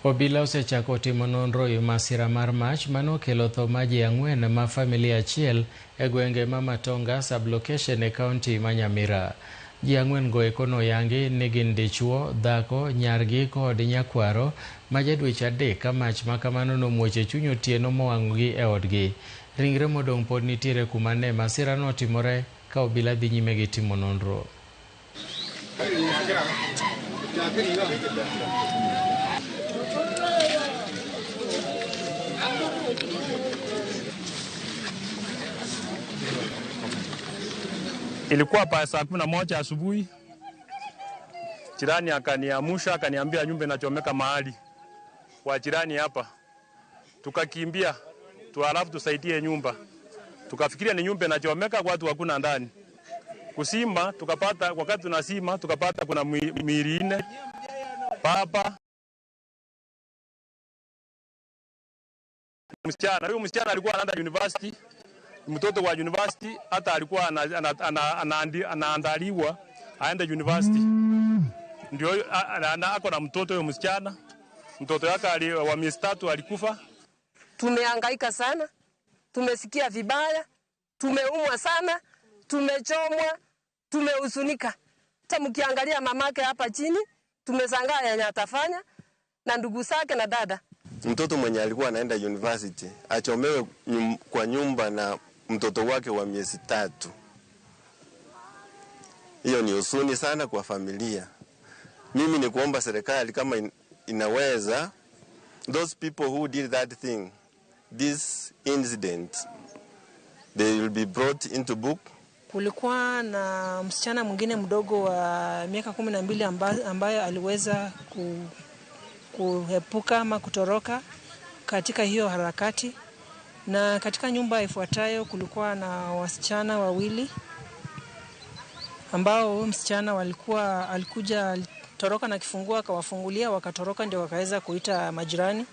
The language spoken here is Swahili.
Obila osechako timo nonro e masira mar mach manokelo tho mar ji 4 ma familia achiel e gwenge ma Matonga sub-location e kaunti ma Nyamira. Ji 4 go eko noyangi ni gin dichuo, dhako, nyargi kod nyakwaro ma ja dweche 3 ka mach makamano nomuoch e chuny otieno mowang'ogi e odgi. Ringre modong' pod nitiere kuma ne masira notimore ka obila dhi nyime gi timo nonro. Ilikuwa pa saa 11 asubuhi, jirani akaniamusha akaniambia nyumba inachomeka mahali kwa jirani hapa. Tukakimbia tu alafu tusaidie nyumba. Tukafikiria ni nyumba inachomeka, watu hakuna ndani. Kusima tukapata, wakati tunasima tukapata kuna miili 4, baba, msichana. Huyu msichana alikuwa anaenda university, mtoto wa university, hata alikuwa anaandaliwa aende university. Ndio ako na mtoto huyo msichana. Mtoto yake wa miezi 3 alikufa. Tumehangaika sana, tumesikia vibaya, tumeumwa sana, tumechomwa, tumehuzunika. Hata mkiangalia mamake hapa chini, tumeshangaa yenye atafanya na ndugu zake na dada. Mtoto mwenye alikuwa anaenda university achomewe kwa nyumba na mtoto wake wa miezi 3. Hiyo ni huzuni sana kwa familia. Mimi ni kuomba serikali kama inaweza, those people who did that thing, this incident, they will be brought into book. Kulikuwa na msichana mwingine mdogo wa miaka 12 ambaye aliweza kuepuka ama kutoroka katika hiyo harakati. Na katika nyumba ifuatayo kulikuwa na wasichana wawili ambao msichana alikuja alitoroka na kifungua akawafungulia, wakatoroka ndio wakaweza kuita majirani.